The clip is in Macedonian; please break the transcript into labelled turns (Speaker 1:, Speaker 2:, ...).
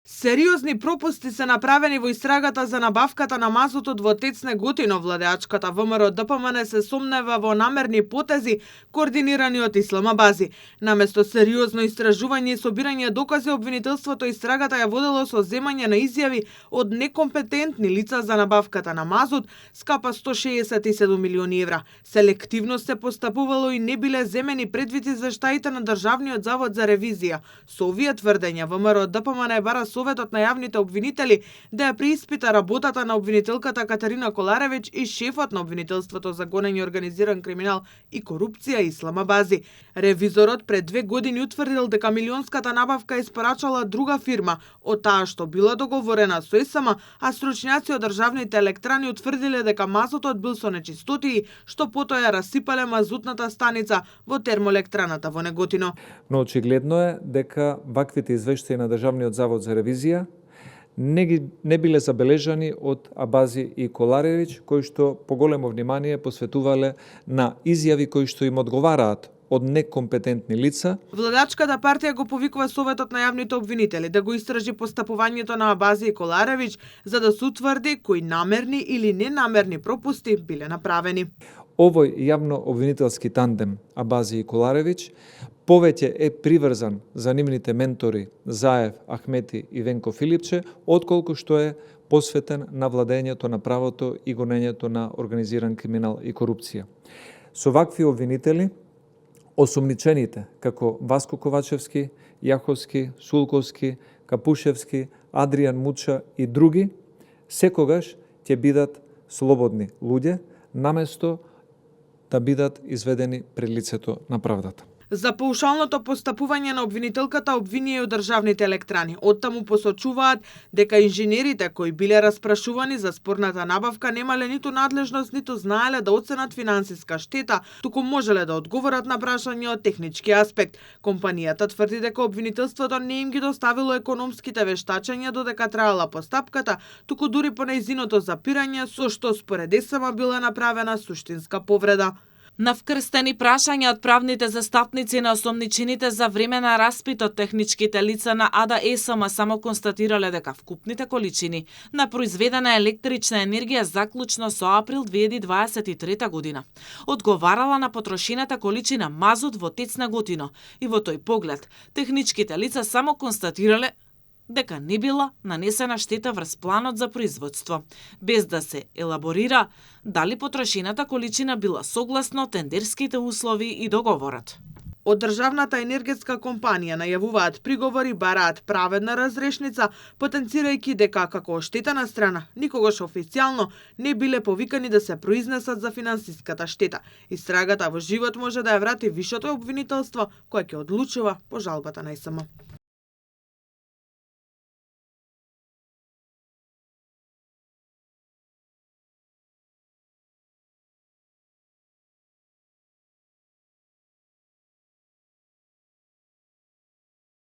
Speaker 1: Сериозни пропусти се направени во истрагата за набавката на мазутот во ТЕЦ Неготино. Владеачката ВМРО ДПМН се сомнева во намерни потези координирани од Исламабази. Наместо сериозно истражување и собирање докази, обвинителството истрагата ја водело со земање на изјави од некомпетентни лица за набавката на мазут, скапа 167 милиони евра. Селективно се постапувало и не биле земени предвид извештаите на Државниот завод за ревизија. Со овие тврдења ВМРО ДПМН бара Советот на јавните обвинители да ја преиспита работата на обвинителката Катерина Коларевич и шефот на обвинителството за гонење организиран криминал и корупција Исламабази. Ревизорот пред 2 години утврдил дека милионската набавка испорачала друга фирма од таа што била договорена со ЕСМ, а стручњаци од државните електрани утврдиле дека мазутот бил со нечистотии што потоа ја расипале мазутната станица во термоелектраната во Неготино.
Speaker 2: Но очигледно е дека ваквите извештаи на Државниот завод за ревизија не биле забележани од Абази и Коларевич, кои што поголемо внимание посветувале на изјави кои што им одговараат од некомпетентни лица.
Speaker 1: Владачката партија го повикува Советот на јавните обвинители да го истражи постапувањето на Абази и Коларевич за да се утврди кои намерни или ненамерни пропусти биле направени.
Speaker 2: Овој јавно-обвинителски тандем Абази и Коларевич повеќе е приврзан за нивните ментори Заев, Ахмети и Венко Филипче, отколку што е посветен на владењето на правото и гонењето на организиран криминал и корупција. Со вакви обвинители, осумничените како Васко Ковачевски, Јаховски, Сулковски, Капушевски, Адријан Муча и други, секогаш ќе бидат слободни луѓе, наместо да бидат изведени пред лицето на правдата.
Speaker 1: За паушалното постапување на обвинителката обвинија од државните електрани. Оттаму посочуваат дека инженерите кои биле распрашувани за спорната набавка немале ниту надлежност, ниту знаеле да оценат финансиска штета, туку можеле да одговорат на прашања од технички аспект. Компанијата тврди дека обвинителството не им ги доставило економските вештачења додека траела постапката, туку дури по нејзиното запирање, со што според ЕСМ била направена суштинска повреда.
Speaker 3: На вкрстени прашања од правните застапници на осомничените за време на распитот, техничките лица на АДА ЕСМ само констатирале дека вкупните количини на произведена електрична енергија заклучно со април 2023 година одговарала на потрошената количина мазут во ТЕЦ Неготино и во тој поглед техничките лица само констатирале дека не била нанесена штета врз планот за производство, без да се елаборира дали потрошената количина била согласно тендерските услови и договорот.
Speaker 1: Од Државната енергетска компанија најавуваат приговори, бараат праведна разрешница, потенцирајќи дека како оштетена страна никогаш официјално не биле повикани да се произнесат за финансиската штета. Истрагата во живот може да ја врати висшето обвинителство, кое ќе одлучува по жалбата на ЕСМ.